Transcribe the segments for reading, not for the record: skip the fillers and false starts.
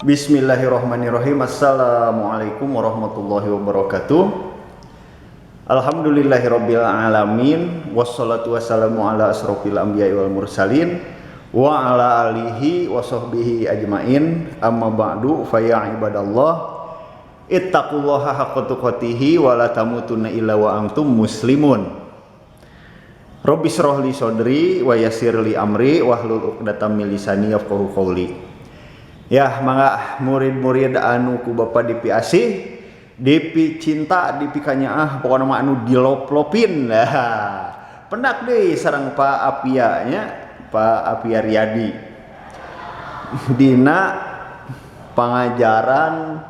Bismillahirrahmanirrahim. Assalamualaikum warahmatullahi wabarakatuh. Alhamdulillahirabbil alamin, wassalatu wassalamu ala asrofil anbiya'i wal mursalin wa ala alihi wa sahbihi ajmain. Amma ba'du, fa ya ibadallah, ittaqullaha haqqa tuqatih wa la tamutunna illa wa antum muslimun. Rabbi shrah li sadri wa yassir li amri wahlul 'uqdatam min lisani yafqahu qawli. Ya, mangga murid-murid anu ku Bapak dipiasih, dipicinta, dipikanyaah, pokoknya mah anu dilop-lopin. Nah, pendak deui sareng Pak Apia nya, Pak Apia Riyadi. Dina pangajaran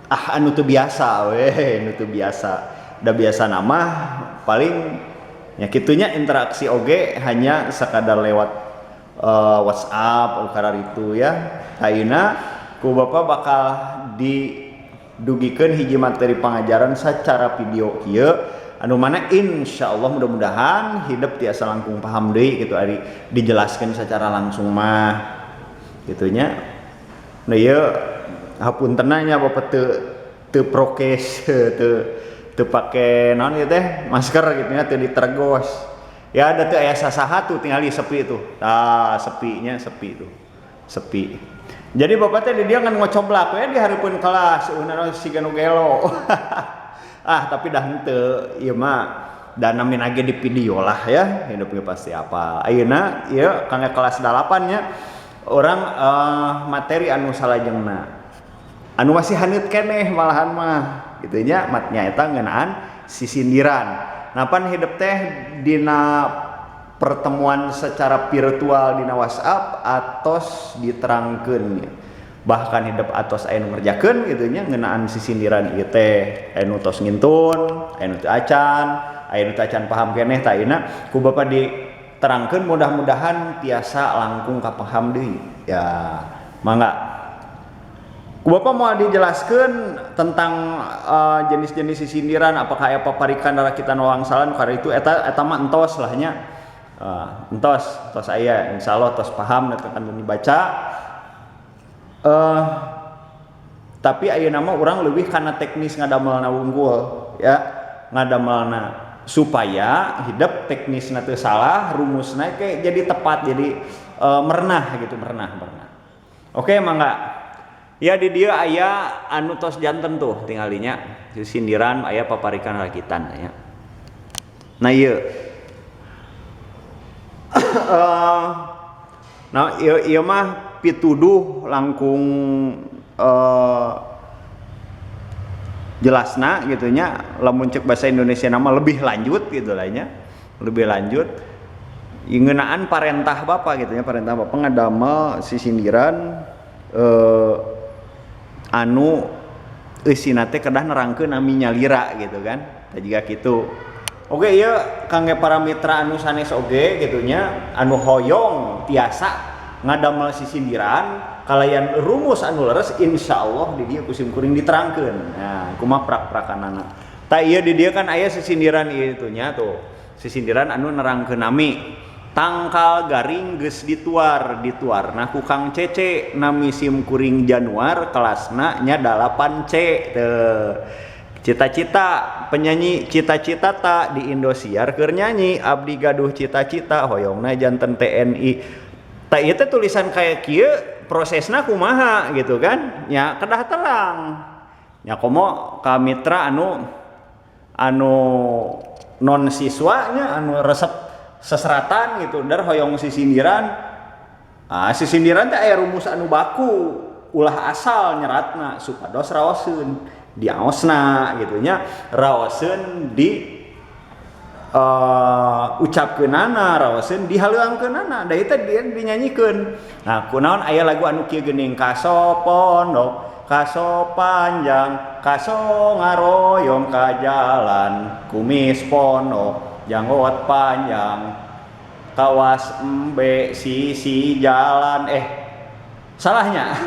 anu teu biasa weh, anu teu biasa. Da biasa nama paling nya kitunya, interaksi oge hanya sekadar lewat WhatsApp kadar itu ya. Ayeuna ku Bapak bakal didugikeun hiji materi pengajaran secara video kieu, anu mana insya Allah mudah-mudahan hidup tiasa langkung paham deui gitu, ari dijelaskan secara langsung mah gitunya. Nah, ieu hapunten nya, Bapak teu teu prokes, teu teu pake naon ieu teh, masker gitu nya, teu ditergos ya. Ada tuh aya sasaha tuh, tinggali sepi tuh. Tah, sepinya, sepi tuh, sepi. Jadi Bapak teh di dia ngan ngocoblak we di hareupeun kelas, eueuh siga nu gelo. Ah, tapi dah henteu ieu mah, dan namina ge di video lah ya, hidup ge pasti apa. Ayeuna ieu kangge kelas 8 nya, orang materi anu salajengna anu masih haneut keneh malahan mah gitu nya, matnya eta ngeunaan sisindiran. Nah, pan hidup teh dina pertemuan secara virtual dina WhatsApp atos diterangkeun ya. Bahkan hidup atos aya nu ngerjakeun gitu nya ngeunaan sisindiran ieu teh, aya nu tos ngintun, aya nu teu acan, aya nu teu acan paham keneh. Tah, ayeuna ku Bapak diterangkeun, mudah-mudahan tiasa langkung kapaham deui ya. Mangga ku Bapak mau dijelaskan tentang jenis-jenis sisindiran, apakah aya paparikan rakitan wangsalan karena itu, eta eta mah entos lah nya. Entos tos aya, insyaallah tos paham nanti akan dibaca. Tapi ayeuna mah urang lebih karena teknis ngadamelna wungkul ya, ngadamelna supaya hidup teknisna teu salah, rumusna kayak jadi tepat, jadi merenah gitu, merenah merenah. Oke, mangga ya, di dieu aya anu tos janten tuh, tinggalinya sindiran aya paparikan rakitan ya. Nah, ieu nah, ieu ieu mah pituduh langkung jelasna gitu nya, lamun cek bahasa Indonesia nama lebih lanjut gitu lah nya, lebih lanjut ngeunaan parentah Bapak gitu nya. Parentah Bapak ngadamel sisindiran anu eusina teh kedah nerangkeun nami nyalira gitu kan. Tah, jiga kitu. Oke, ieu kangge para mitra anu sanes oge gitu nya, anu hoyong tiasa ngadamel sisindiran kalayan rumus anu leres, insyaallah di dieu ku sim kuring diterangkeun. Nah, kumaha prak-prakanana. Tah, ieu di dieu kan aya sisindiran ieu itu nya tuh. Sisindiran anu nerangkeun nami. Tangkal garing geus dituar, dituarna ku Kang Cece, nami sim kuring Januar, kelasna nya 8C teu. Cita-cita penyanyi, cita-cita tak di Indosiar keur nyanyi, abdi gaduh cita-cita hoyongna janten TNI. Tah, ieu teh tulisan kayak kieu prosesna kumaha gitu kan nya, kedah terang nya, komo ka mitra anu anu non siswanya, anu resep seseratan gitu, dar hoyong sisindiran. Ah, sisindiran teh aya rumus anu baku, ulah asal nyeratna, supados raoseun diaosna gitu nya, raoseun di ucapkeunana, raoseun dihaleuangkeunana, da ieu teh dia dinyanyikeun. Nah, kunaon aya lagu anu kieu geuning, kaso pondok kaso panjang kaso ngaroyong ka jalan, kumis pondok janggot panjang kawas embe sisi jalan, eh salahnya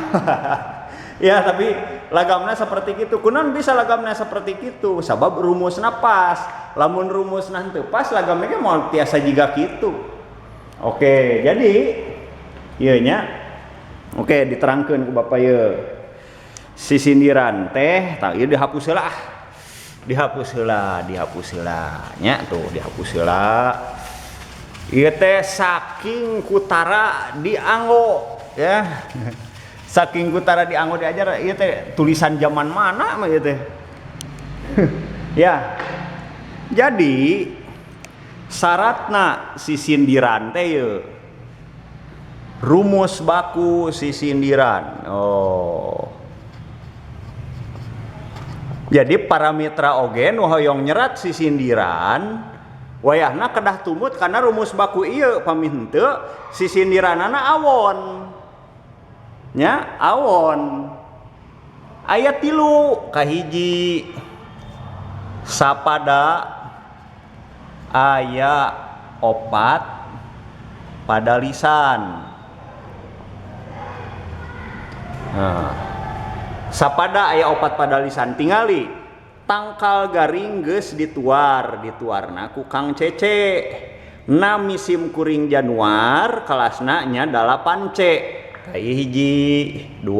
ya, tapi lagamna seperti itu. Kunaon bisa lagamna seperti itu? Sabab rumusna pas. Lamun rumusna henteu pas, lagamna ge moal tiasa jiga kitu. Oke, jadi ieu nya Oke, diterangkeun ku Bapak ye. Sisindiran teh tah ieu dihapus heula ah. Dihapus heula, dihapus heula nya tuh dihapus heula. Ieu teh saking kutara dianggo ya. Saking kutara dianggo diajar ieu teh tulisan zaman mana mah ieu teh. Ya. Jadi syaratna sisindiran teh ye rumus baku sisindiran. Oh. Jadi para mitra oge nu hoyong nyerat sisindiran wayahna kedah tumut karena rumus baku ieu, pami henteu sisindiranana awon. Nya awon. Aya 3, kahiji sapada aya 4 padalisan. Nah, sapada aya 4 padalisan tingali tangkal garing geus dituar, dituarna ku Kang Cece. Nami sim kuring Januar kelasna nya 8 C. Kai 1, 2,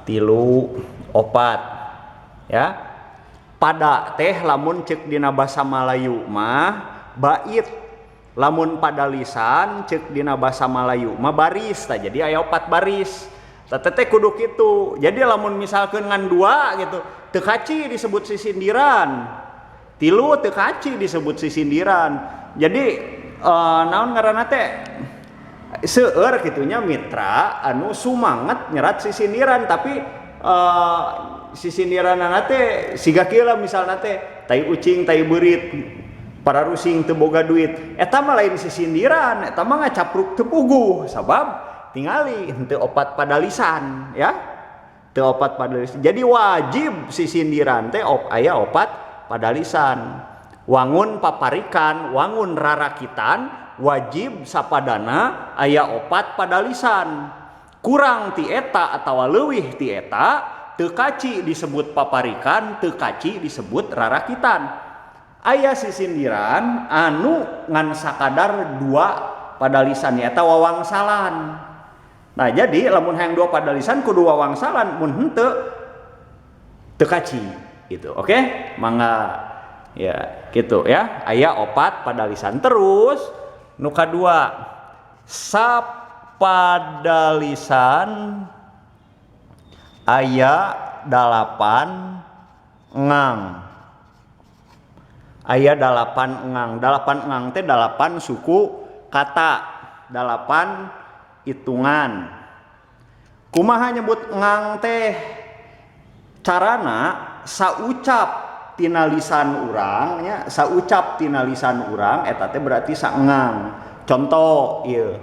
3, 4 ya. Pada teh lamun cek dina basa Malayu mah bait, lamun padalisan cek dina basa Malayu mah baris tah, jadi aya 4 baris. Tah teh kudu kitu. Jadi lamun misalkeun ngan 2 gitu, teu kaci disebut sisindiran. 3 teu kaci disebut sisindiran. Jadi naon ngaranna teh seueur kitunya mitra anu sumanget nyerat sisindiran, tapi sisindiranana teh siga kieu lah, misalna teh tai ucing tai beurit para rusing teu boga duit, eta mah lain sisindiran, eta mah ngacapruk teu puguh sabab tingali henteu 4 padalisan ya, teu 4 padalisan. Jadi wajib sisindiran teh aya 4 padalisan. Wangun paparikan, wangun rarakitan wajib sapadana aya 4 padalisan. Kurang ti eta atawa leuwih ti eta teu kaci disebut paparikan, teu kaci disebut rarakitan. Aya sisindiran anu ngan sakadar 2 padalisan eta wawangsalan. Nah, jadi lamun hayang 2 padalisan kudu wawangsalan, mun henteu teu kaci gitu. Oke? Mangga. Ya, gitu ya. Aya 4 padalisan. Terus nu kadua sapadalisan aya 8 ngang. Aya 8 ngang. 8 ngang teh 8 suku kata, 8 hitungan. Kumaha nyebut ngang teh? Carana saucap tina lisan urang nya, saucap tina lisan urang eta teh berarti saengang. Contoh ieu,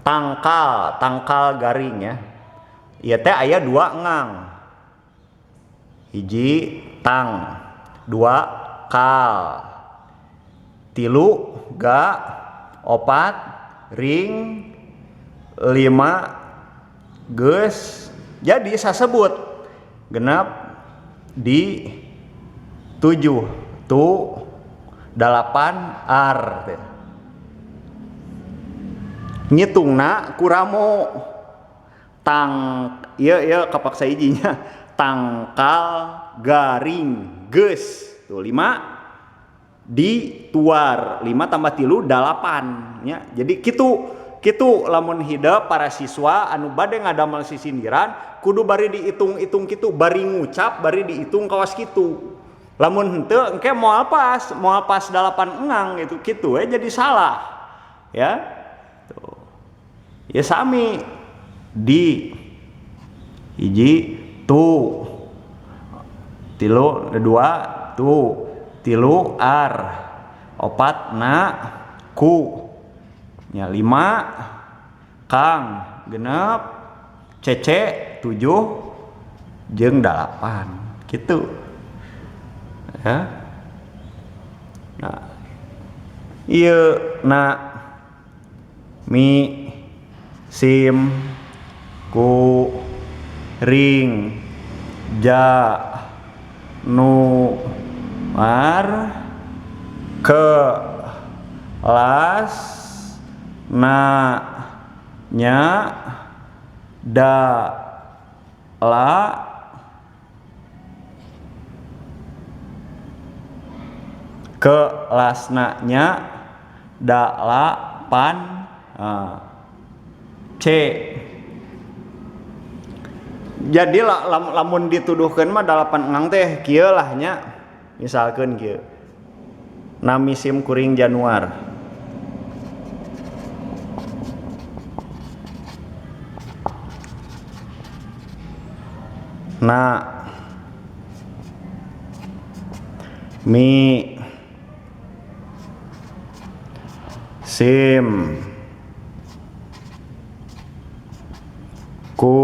tangkal, tangkal garing ya. Ieu teh aya 2 ngang. 1 tang, 2 kal, 3 ga, 4 ring, 5 geus. Jadi sasebut genep di 7 tu 8 ar teh. Ngitungna kuramo tang ieu ieu kapaksa hijinya tangkal garing geus tuh 5 dituar, 5 tambah 3 8 nya. Jadi kitu lamun hidep para siswa anu bade ngadamel sisindiran kudu bari dihitung-hitung kitu, bari ngucap bari dihitung kawas kitu. Lamun henteu engke moal pas 8 engang gitu, kitu we jadi salah ya. Tuh. Ya sami di 1 tu 3 2 tu 3 ar 4 na ku nya 5 kang genep cece 7 jeung 8 gitu ya. Nah ieu na mi sim ku ring ja nu ar ke las na nya Da la kelasna nya dalapan C. Jadi lamun dituduhkeun mah dalapan engang teh kieu lah nya. Misalkeun kieu. Nami sim kuring Januar. Na mi sim ku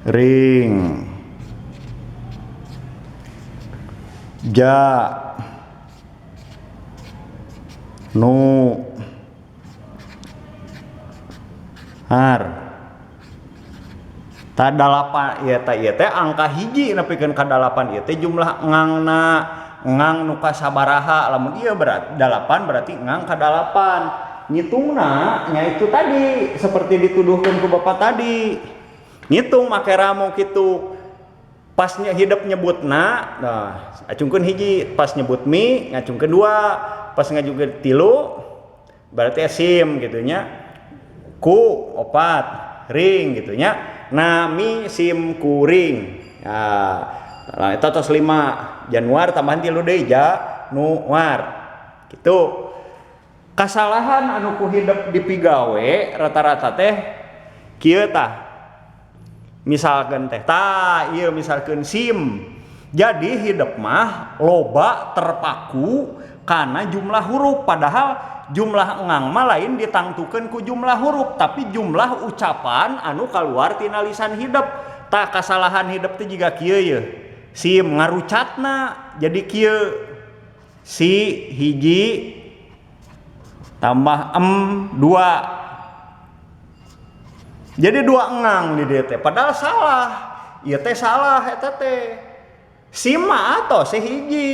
ring ja nu har. Ta dalapan ieu teh, ieu teh angka hiji nepikeun ka dalapan ieu teh jumlah engangna, engang nu kasabaraha. Lamun ieu berat dalapan berarti engang ka dalapan. Ngitungna nya itu tadi seperti dituduhkeun ku bapak tadi. Ngitung make ramo kitu. Pasnya hidep nyebutna, nah acungkeun hiji, pas nyebut mi ngacungkeun dua, pas ngacungkeun tilu berarti sim gitu nya. Ku opat ring gitu nya. Nami sim kuring. Nah, eta tos 5 Januar tambahan tilu deui Januar. Gitu. Kasalahan anu ku hidep dipigawe rata-rata teh kieu tah. Misalkeun teh tah ieu misalkeun sim. Jadi hidep mah loba terpaku kana jumlah huruf, padahal jumlah engang mah lain ditangtukeun ku jumlah huruf tapi jumlah ucapan anu kaluar tina lisan hidep. Tah kasalahan hidep teh jiga kieu ye. Sim ngarucatna jadi kieu. Si hiji tambah em dua. Jadi dua engang di dieu teh padahal salah. Ieu teh salah eta teh. Sim mah atos si hiji.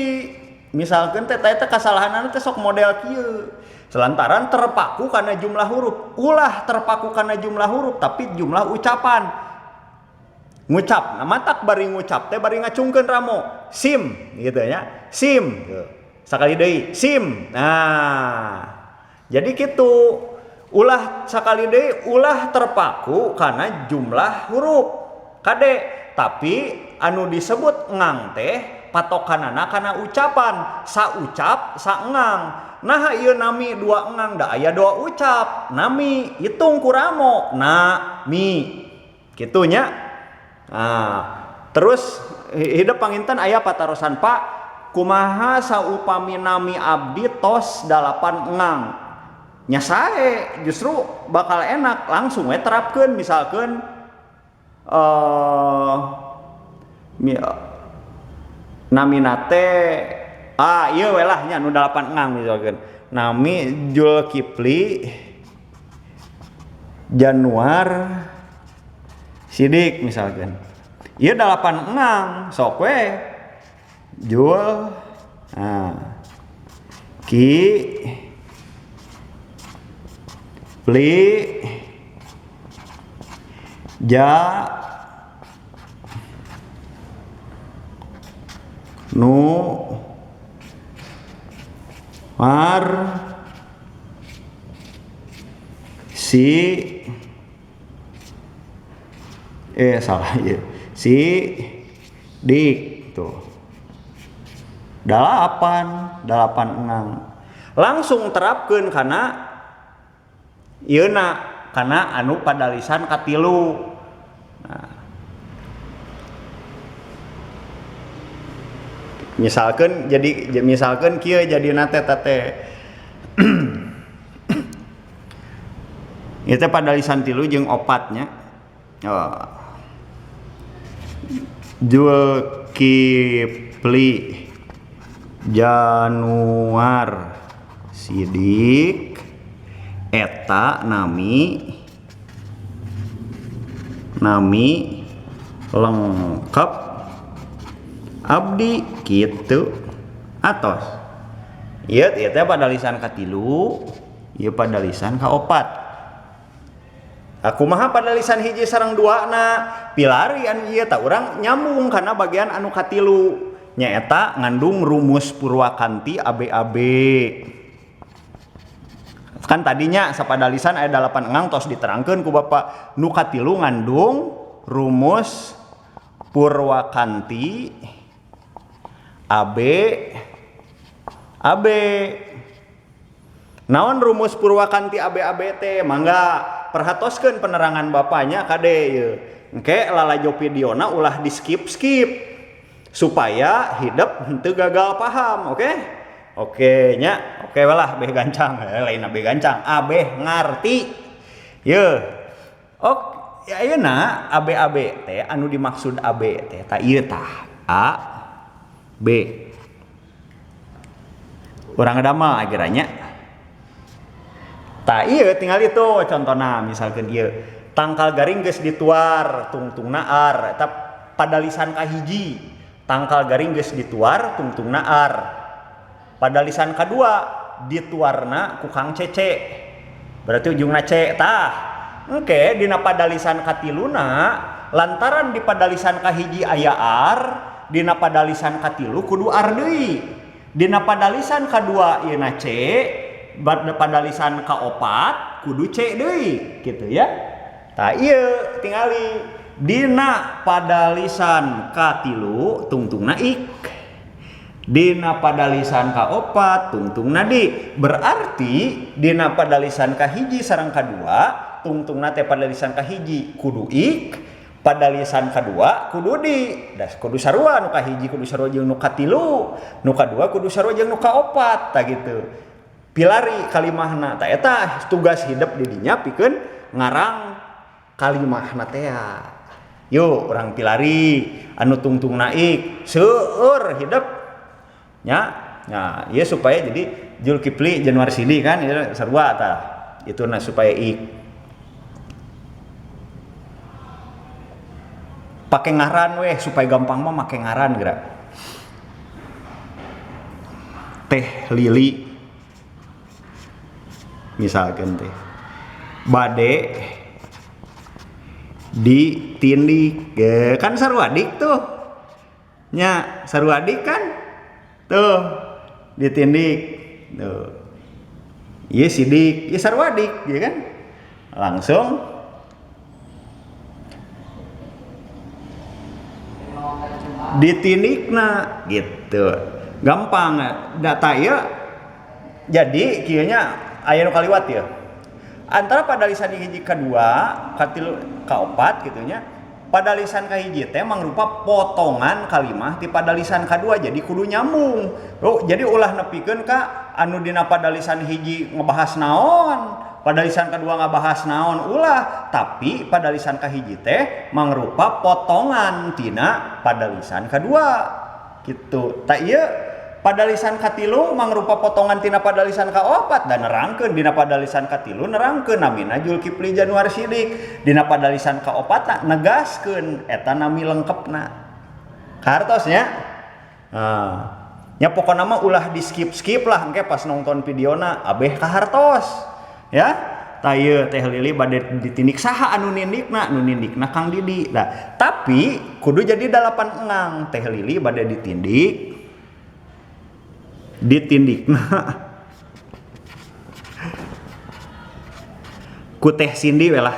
Misalkeun teh eta kasalahanana teh sok model kieu. Selantaran terpaku karena jumlah huruf. Ulah terpaku karena jumlah huruf tapi jumlah ucapan. Ngucap, nah matak bari ngucap teh bari ngacungkeun ramo. Sim gitu ya. Sim. Sakali deui sim. Nah, jadi kitu. Ulah sakali deui ulah terpaku karena jumlah huruf. Kade, tapi anu disebut ngang teh patokanana kana ucapan, saucap saengang. Nah ieu nami dua engang da aya dua ucap. Nami hitung kuramo na mi. Kitu nya. Nah, terus hidep panginten aya patarosan Pak, kumaha saupami nami abdi tos 8 engang. Nya sae justru bakal enak langsung we terapkeun misalkeun namina teh ieu we lah nya nu 8 engang misalkeun. Nami Zulkifli Januar Sidik misalkeun. Ieu 8 engang sok we Jul nah Ki Pli Ja Nu Mar Si salah ya. Si Dik tuh. 8 engang. Langsung terapkeun kana ieuna kana anu padalisan katilu. Nah. Misalkeun jadi misalkeun kieu jadina teh teh. Ieu teh padalisan tilu jeung opatnya. Oh. Zulkifli Januar Sidik eta nami lengkap abdi kitu atos. Ieu teh padalisan katilu, ieu padalisan kaopat. Kumaha padalisan hiji sareng dua na pilari anu ieu tah urang nyambung kana bagian anu katilu nyaeta ngandung rumus purwakanti ABAB. Kan tadinya sapadalisan aya 8 engang tos diterangkeun ku Bapak. Nu katilu ngandung rumus purwakanti AB AB. Naon rumus purwakanti AB AB teh? Mangga perhatoskeun penerangan bapaknya kade ieu. Engke lalajo videona ulah di skip-skip supaya hidep henteu gagal paham, oke? Oke nya, oke lah beh gancang, lain beh gancang, abeh ngarti. Ye. Ok, ya ayeuna ABAB teh anu dimaksud AB teh tah ieu tah A B. Urang damel akhirnya. Tah ieu tinggal itu contohna misalkan ieu tangkal garing geus dituar tungtungna ar eta padalisan kahiji. Tangkal garing geus dituar tungtungna ar. Padalisan kadua dituarna ku Kang Cece. Berarti ujungna C tah. Engke dina padalisan katiluna lantaran di padalisan kahiji aya ar, dina padalisan katilu kudu ar deui. Dina padalisan kadua ieu na C, padalisan kaopat kudu C deui gitu ya. Tah ieu tingali dina padalisan katilu tungtungna ik. Dina padalisan kaopat tungtungna di. Berarti dina padalisan kahiji sareng kadua tungtungna teh padalisan kahiji kudu ik, padalisan kadua kudu di. Das kudu sarua nu kahiji kudu sarua jeung nu katilu, nu kadua kudu sarua jeung nu kaopat tah gitu. Pilari kalimahna tah eta tugas hidep di dinya pikeun ngarang kalimahna teh. Yuk urang pilari anu tungtungna ik seueur hidep nya. Nah, ieu supaya jadi Zulkifli Januar Sidi kan ieu sarua tah. Itu nah supaya ik. Pake ngaran weh supaya gampang mah make ngaran geura. Teh Lili misalkan teh bade ditindik kan sarua dik tuh nya, sarua dik kan tuh ditindik tuh ieu sidik ieu sarua dik ya kan langsung ditindikna gitu gampang data ieu. Jadi kieu nya aya nu kaliwat ya antara padalisan hiji kadua katilu kaopat kitu nya. Padalisan kahiji teh mangrupa potongan kalimah ti padalisan kadua jadi kudu nyambung. Oh, jadi ulah nepikeun ka anu dina padalisan hiji ngebahas naon, padalisan kadua ngabahas naon ulah, tapi padalisan kahiji teh mangrupa potongan tina padalisan kadua gitu. Ta ieu padalisan katilu mangrupa potongan tina padalisan kaopat dan nerangkeun dina padalisan katilu nerangkeun namina Zulkifli Januar Sidik, dina padalisan kaopatna negaskeun eta nami lengkepna. Kartosnya. Nah, nya pokona mah ulah di skip-skip lah engke pas nonton videona abeh kahartos. Ya, tah ieu Teh Lili bade ditindik saha anu nindikna? Nu nindikna Kang Didi. Nah, tapi kudu jadi 8 engang Teh Lili bade ditindik ditindikna ku Teh Cindy we lah.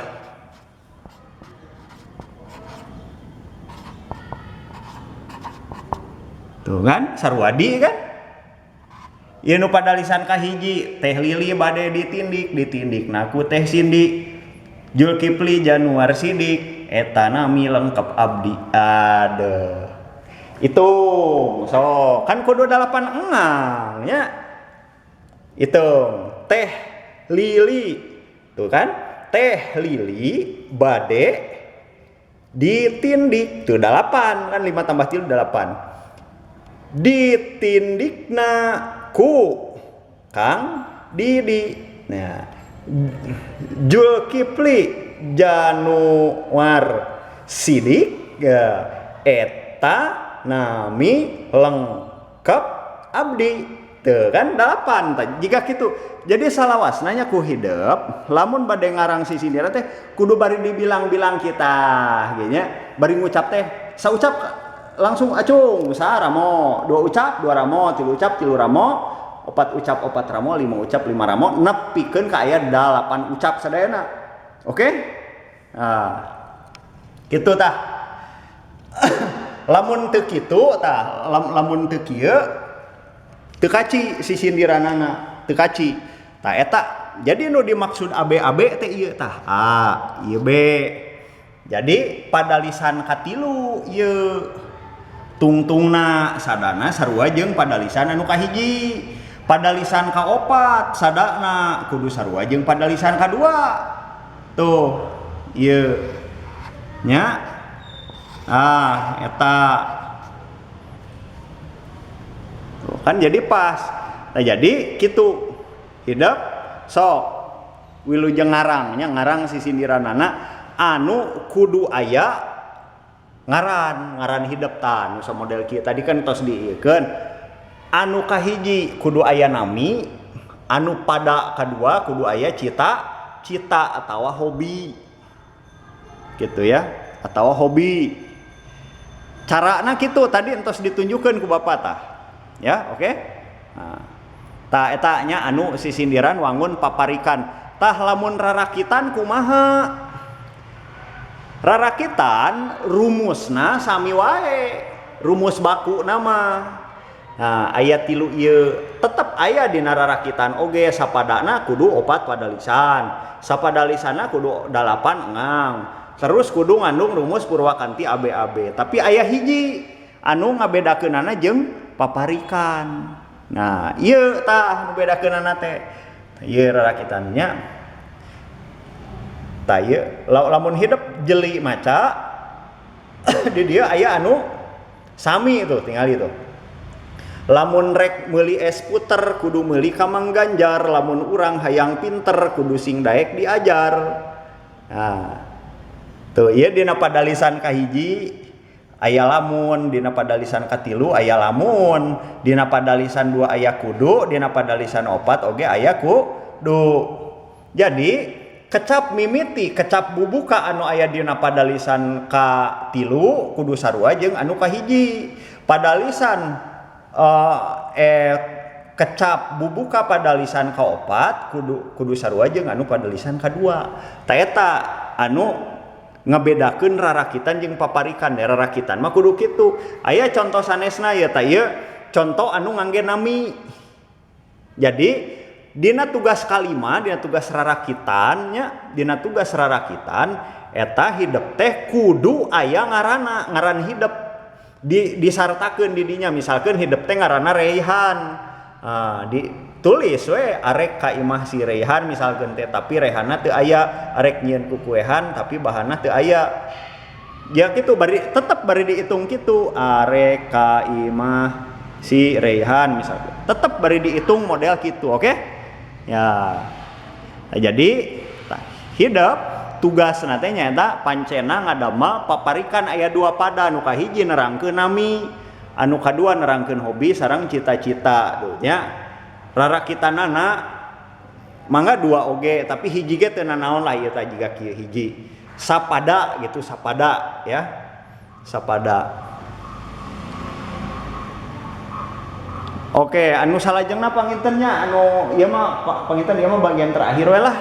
Tuh kan sarwadi kan ieu nu padalisan kahiji Teh Lili bade ditindik ditindikna ku Teh Cindy Zulkifli Januar Sidik eta nami lengkap abdi. Aduh itu so kan kudu 8 engang nya. Itu Teh Lili tuh kan Teh Lili bade ditindik tuh 8 kan 5 tambah 3 8 ditindikna ku Kang Didi. Nah, Zulkifli Januar Sidik ya, eta nami lengkap abdi. Teu kan 8 tah jika kitu. Jadi salawasna nya ku hidep lamun bade ngarang sisindiran teh kudu bari dibilang-bilang kita ge nya, bari ngucap teh saucap langsung acung saramo, dua ucap dua ramo, tilu ucap tilu ramo, opat ucap opat ramo, lima ucap lima ramo, nepikeun ka aya 8 ucap sadayana. Oke? Nah, kitu tah. Lamun teu kitu tah, lamun teu kieu teu kaci sisindiranana, teu kaci. Tah eta jadi nu dimaksud ABAB teh ieu tah A, ieu B. Jadi pada lisan katilu ieu tungtungna sadana sarua jeung pada lisan anu kahiji. Pada lisan kaopat sadana kudu sarua jeung pada lisan kadua. Tuh ieu nya. Ah eta tuh, kan jadi pas. Nah jadi kitu hidep sok wilujeng ngarang nya, ngarang sisindiranana anu kudu aya ngaran, ngaran hidep tah nu samodel kieu tadi kan tos diieukeun. Anu kahiji kudu aya nami, anu pada kadua kudu aya cita, cita atawa hobi. Gitu ya, atawa hobi. Carana kitu tadi entos ditunjukkeun ku bapak tah. Ya, oke? Nah, tah eta nya anu sisindiran wangun paparikan. Tah lamun rarakitan kumaha? Rarakitan rumusna sami wae, rumus baku nama. Nah, aya 3 ieu tetep aya dina rarakitan oge sapadana kudu 4 padalisan. Sapadalisana kudu 8 engang. Terus kudu ngandung rumus purwakanti ABAB. Tapi aya hiji anu ngabedakeunana jeung paparikan. Nah, ieu tah nu bedakeunana teh. Ieu rarakitannya. Tah ieu lamun hidep jeli maca di dieu aya anu sami tuh tingali tuh. Lamun rek meuli es puter kudu meuli ka Mang Ganjar, lamun urang hayang pinter kudu sing daek diajar. Nah, tuh ieu dina padalisan kahiji aya lamun, dina padalisan katilu aya lamun, dina padalisan 2 aya kudu, dina padalisan 4 oge aya kudu. Jadi kecap mimiti, kecap bubuka anu aya dina padalisan katilu kudu sarua jeung anu kahiji. Padalisan kecap bubuka padalisan kaopat kudu sarua jeung anu padalisan kadua. Ta eta anu ngabedakeun rarakitan jeung paparikan. Ya, rarakitan mah kudu kitu. Aya contoh sanesna ya ta ieu contoh anu ngangge nami. Jadi dina tugas kalima, dina tugas rarakitan nya, dina tugas rarakitan eta hidep teh kudu aya ngaranna, ngaran hidep disartakeun di dinya. Misalkeun hidep teh ngaranna Reihan. Ah, ditulis we arek ka imah si Reihan misalkeun teh, tapi Reihana teu aya, arek nyieun kukuehan tapi bahanna teu aya. Ya kitu bari tetep bari dihitung kitu, arek ka imah si Reihan misalkeun. Tetep bari dihitung model kitu, oke? Ya. Nah, jadi tah, hidep tugasna teh nyaeta pancena ngadamel paparikan aya 2 pada, nu kahiji nerangkeun nami, anu kadua nerangkeun hobi sareng cita-cita tuh nya. Rarakitanana mangga 2 oge, tapi hiji ge teu nanaon lah ieu tah jiga kieu hiji. Sapada gitu, sapada ya. Sapada. Oke, anu salajengna pangintennya anu ieu mah panginten ieu mah bagian terakhir we lah.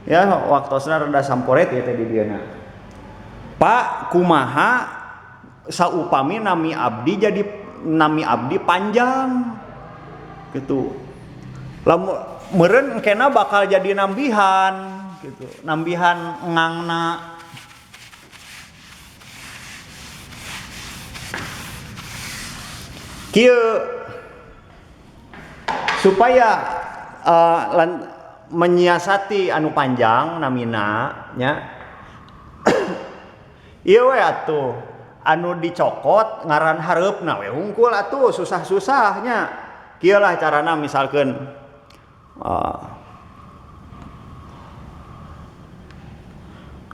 Ya, waktosna rada samporet ieu teh di dieu na. Pak, kumaha saupami nami abdi jadi nami abdi panjang gitu. Lamun meureun engkena bakal jadi nambihan gitu, nambihan ngangna. Kieu supaya menyiasati anu panjang namina nya. Ieu we atuh anu dicokot ngaran hareupna we hungkul atuh susah-susahnya. Kieu lah carana misalkeun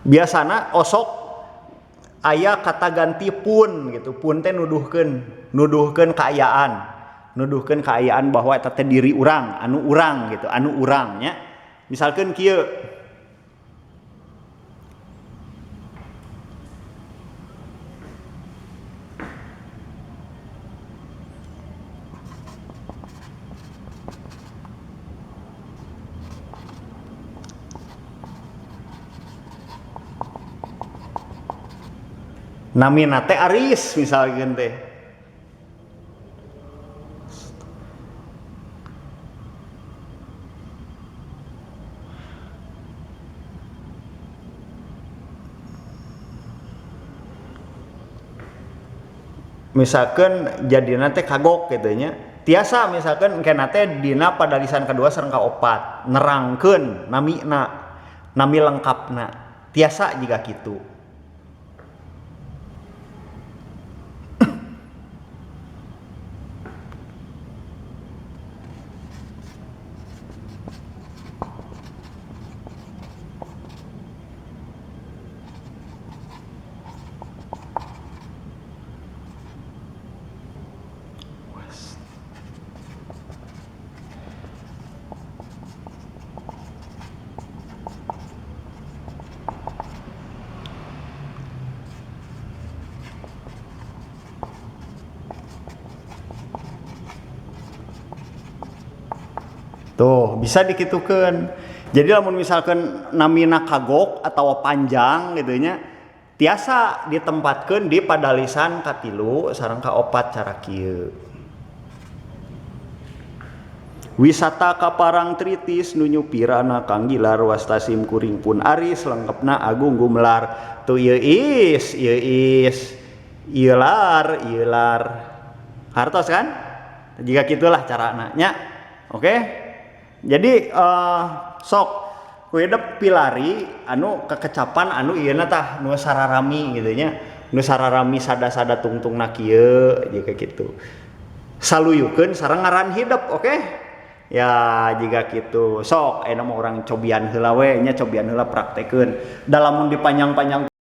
biasana osok aya kata ganti pun gitu, pun teh nuduhkeun kaayaan. Nuduhkeun kaayaan bahwa eta teh diri urang, anu urang gitu, anu urang nya. Misalkan kieu, namina teh Aris misalkan teh. Misalkan jadi teh kagok gitu nya. Tiasa misalkan engke teh dina padalisan kedua sareng kaopat nerangkeun namina, nami lengkapna. Tiasa jika kitu. Tuh, bisa dikitukeun. Jadi lamun misalkan namina kagok atau panjang gitu nya, tiasa ditempatkeun di padalisan katilu sareng kaopat cara kieu. Wisata ka Parangtritis nu nyupirana Kang Gilar wasta sim kuring pun Aris lengkepna Agung Gumelar. Tuh ieu is, ieu is, ieu lar, ieu lar. Hartos kan? Jika gitulah carana nya. Oke? Jadi sok kuedep pilari anu kekecapan anu ieu na tah nu sararami gitu nya. Nu sararami sada-sada tungtungna kieu jika kitu. Saluyukeun sareng ngaran hidep, oke? Ya jika kitu. Sok ayeuna mah urang cobian heula we nya, cobian heula praktekeun. Da lamun dipanjang-panjang